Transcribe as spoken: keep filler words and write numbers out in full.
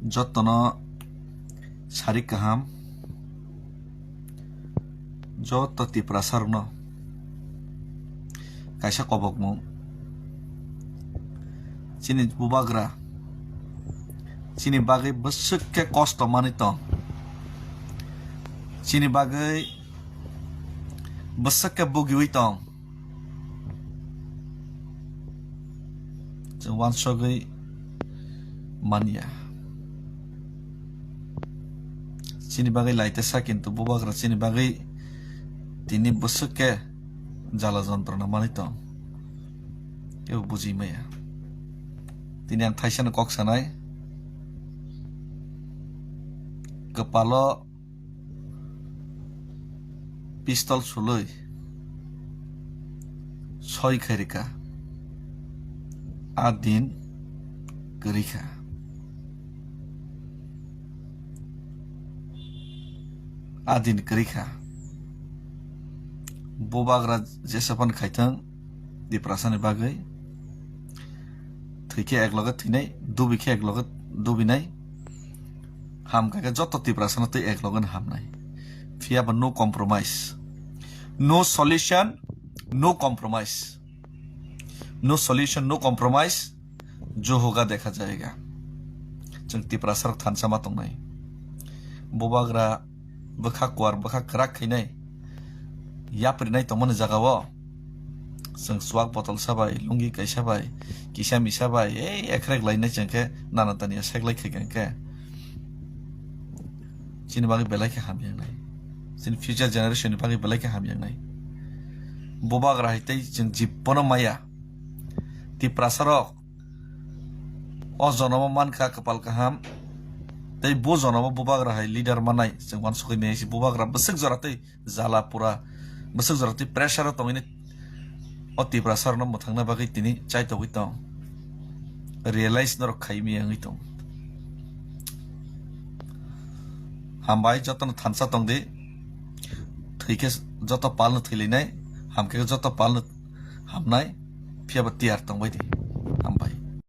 Jotono sari kaham, joto Tiprasa rokno kaisa kobokmung. Chini bubagra chini bagwi bwswk khe kosto manwi tong, chini bagwi bwswk khe bugiwi tong. Chwng uansugwi manya. Chini bagwi laitesa, kintu bubagra chini bagwi tini bwswk khe jala jontrona manwi tong. Kebo buji maya. Tini ang thaisano kok sanai. Kwpalo pistol sulwi soi khairika, a din kwrwikha, a din kwrwikha. Bubagra jesapan khaithang Tiprasani bagwi. Thwi khe ek loge thwinai, dubi khe ek loge dubinai. Ham kha khe joto Tiprasano tei ek loge hamnai. Phiya ba no compromise. No solution, no compromise. No solution, no compromise. Jo hoga dekha jayega. Chwng Tiprasa rok thansa ma tongnai. Bubagra bwkha kuar, bwkha kwrak khainai, yaprinai tongmani jagao chwng chuak botol sabai, lungi kaisa bai, kisa misa bai, ei ekrek lainai chwng khe nana tania seklai khaikha khe chini bagwi belai khe hamya wngnai, chini future generation ni bagwi belai khe hamya wngnai. Bubagra hai tei chwng jibbono maya. Tiprasa rok o jonomo mankha kwpal kaham, tei bo jonomo bubagra hai leader manai chwng uansugwi maya se. Bubagra bwswk jora tei jala pura, bwswk jora tei pressure o tongwi o Tiprasa rokno mwthangna bagwi tini chaitogwi tong, realize norok khai maya wngwi tong. Hambai jotono thansa tongdi, thwi khe joto palno thwilainai, ham khe joto palno hamnai, phiya ba tiyar tongbai di.